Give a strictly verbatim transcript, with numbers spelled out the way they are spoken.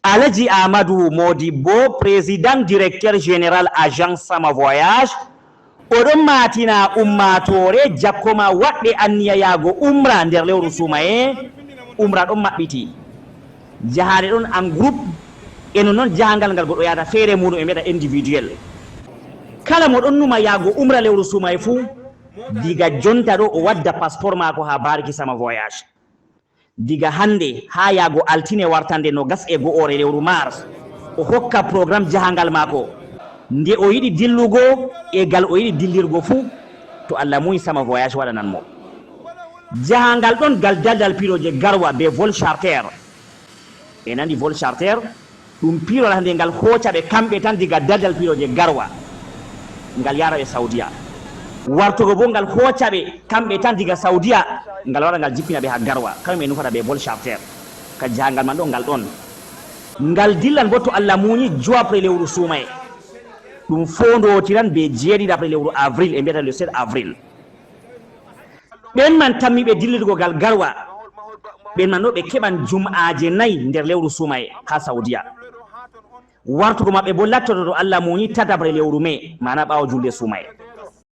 Alaji Amadou Modibbo, Président Directeur Général Agence Sama Voyage, oɗon maatina ummaatoore jakkoma waɗɓe anniya yaago umra nder lewru suumaye. Umra ɗon maɓɓiti. Jahaade ɗon en groupe, e non noon jahangal ngal goɗɗo yahata feere muɗum e mbiɗa individuel. Kala mo ɗon numa yaago umra lewru suumaye fuu, diga jonta ɗo o wadda passeport maako haa bariki Sama Voyage. Diga hannde haa yaago altine wartande no gas e go'oore lewru mars, o hokka programme jahangal maako, nde o yiɗi dillugo e gal o yiɗi dillirgo fuu, to Allah muuyi Sama Voyage waɗanan mo. Jahangal ɗon gal daldal piloje Garwa be vol charter. E nandi vol charter, ɗum pilola nde ngal hooca ɓe kamɓe tan diga daldal piloje Garwa, ngal yara ɓe Saudiya. Wartugo bo ngal hooca ɓe kamɓe tan diga Saudiya, ngal wara ngal jippina ɓe haa Garwa, kamɓe ɓe nufata be vol charter. Ka jahangal man ɗon ngal ɗon. Ngal dillan bo to Allah muuyi jowaɓre lewru suumaye. Ɗum fondootiran be jeeɗiɗaɓre lewru avril, e mbiyata le sept avril. Ɓen man tammiiɓe dillirgo gal Garwa, ɓen man ɗo ɓe keɓan jum'aaje nayi nder lewru suumaye haa Saudiya. Wartugo maɓɓe bo lattoto to Allah muuyi tataɓre lewru me, maana ɓaawo julde suumaye.